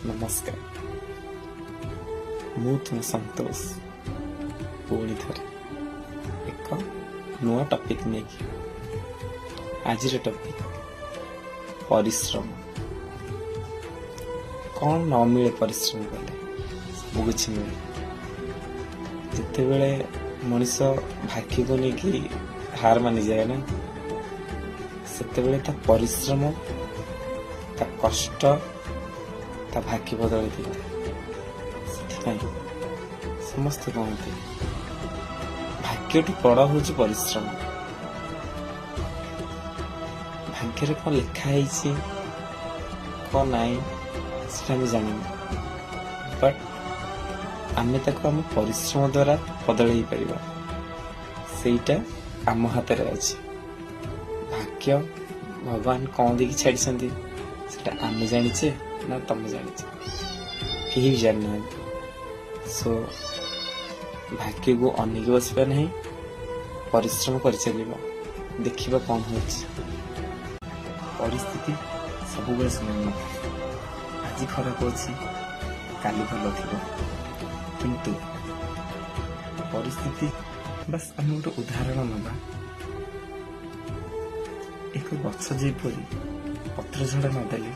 ନମସ୍କାର, ମୁଁ ତୁମ ସନ୍ତୋଷ, ପୁଣି ଥରେ ଏକ ନୂଆ ଟପିକ୍ ନେଇକି। ଆଜିର ଟପିକ୍ ପରିଶ୍ରମ। କ'ଣ ନ ମିଳେ ପରିଶ୍ରମ କଲେ? ସବୁ କିଛି ମିଳେ। ଯେତେବେଳେ ମଣିଷ ଭାଗ୍ୟକୁ ନେଇକି ହାର ମାନିଯାଏ ନା, ସେତେବେଳେ ତା ପରିଶ୍ରମ, ତା କଷ୍ଟ ତା ଭାଗ୍ୟ ବଦଳାଇ ଦେଇଥାଏ। ସେଥିପାଇଁ ସମସ୍ତେ କହନ୍ତି, ଭାଗ୍ୟଠୁ ବଡ଼ ହଉଛି ପରିଶ୍ରମ। ଭାଗ୍ୟରେ କ'ଣ ଲେଖା ହେଇଛି, କ'ଣ ନାହିଁ, ସେଟା ଆମେ ଜାଣିନୁ, ବଟ୍ ଆମେ ତାକୁ ଆମ ପରିଶ୍ରମ ଦ୍ୱାରା ବଦଳେଇ ପାରିବା। ସେଇଟା ଆମ ହାତରେ ଅଛି। ଭାଗ୍ୟ ଭଗବାନ କ'ଣ ଦେଇକି ଛାଡ଼ିଛନ୍ତି, ସେଟା ଆମେ ଜାଣିଛେ ନା ତମେ ଜାଣିଛ? କେହି ବି ଜାଣିନାହାନ୍ତି। ସୋ ଭାଗ୍ୟକୁ ଅନେଇକି ବସିବା ନାହିଁ, ପରିଶ୍ରମ କରିଚାଲିବା, ଦେଖିବା କ'ଣ ହେଉଛି। ପରିସ୍ଥିତି ସବୁବେଳେ ସମାନ ନଥାଏ। ଆଜି ଖରାପ ଅଛି, କାଲି ଭଲ ଥିବ। କିନ୍ତୁ ପରିସ୍ଥିତି, ବାସ୍ ଆମେ ଗୋଟେ ଉଦାହରଣ ନେବା। ଏକ ଗଛ ଯେପରି ପତ୍ର ଝଡ଼ା ନଦେଲେ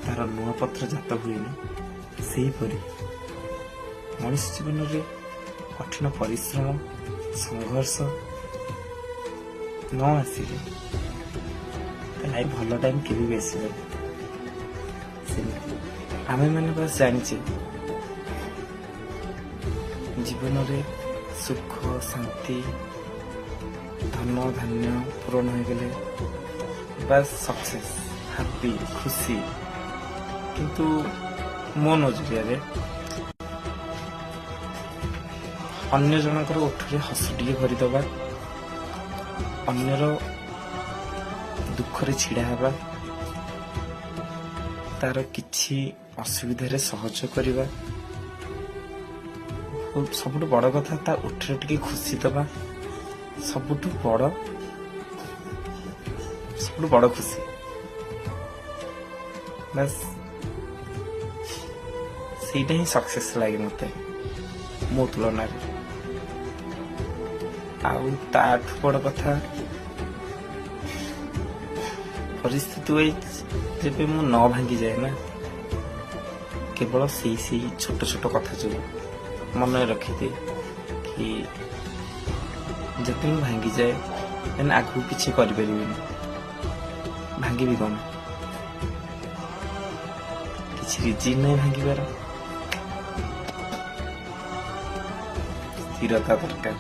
ତାର ନୂଆ ପତ୍ର ଜାତ ହୁଏନି, ସେହିପରି ମଣିଷ ଜୀବନରେ କଠିନ ପରିଶ୍ରମ, ସଂଘର୍ଷ ନ ଆସିଲେ ତା ଲାଇଫ୍ ଭଲ ଟାଇମ୍ କେବେ ବି ଆସିବନି। ସେମିତି ଆମେମାନେ ବାସ୍ ଜାଣିଛେ, ଜୀବନରେ ସୁଖ, ଶାନ୍ତି, ଧନ ଧାନ୍ୟ ପୂରଣ ହେଇଗଲେ ବାସ୍ ସକ୍ସେସ୍, ହାପି, ଖୁସି। କିନ୍ତୁ ମୋ ନଜରିଆରେ ଅନ୍ୟ ଜଣଙ୍କର ଓଠରେ ହସ ଟିକେ ଭରିଦେବା, ଅନ୍ୟର ଦୁଃଖରେ ଛିଡ଼ା ହେବା, ତାର କିଛି ଅସୁବିଧାରେ ସହଯୋଗ କରିବା, ସବୁଠୁ ବଡ଼ କଥା ତା ଓଠରେ ଟିକେ ଖୁସି ଦେବା, ସବୁଠୁ ବଡ଼ ଖୁସି। ବାସ୍, ସେଇଟା ହିଁ ସକ୍ସେସ୍ ଲାଗେ ମତେ ମୋ ତୁଳନାରେ। ଆଉ ତାଠୁ ବଡ଼ କଥା, ପରିସ୍ଥିତି ୱାଇଜ୍ ଯେବେ ମୁଁ ନ ଭାଙ୍ଗିଯାଏ ନା, କେବଳ ସେଇ ଛୋଟ ଛୋଟ କଥା ଯୋଗୁଁ ମନରେ ରଖିଦିଏ କି ଯଦି ମୁଁ ଭାଙ୍ଗିଯାଏ, ଦେନ୍ ଆଗକୁ କିଛି କରିପାରିବିନି। ଭାଙ୍ଗିବି କଣ? କିଛି ରିଜିନ୍ ନାହିଁ ଭାଙ୍ଗିବାର। ସ୍ଥିରତା ଦରକାର।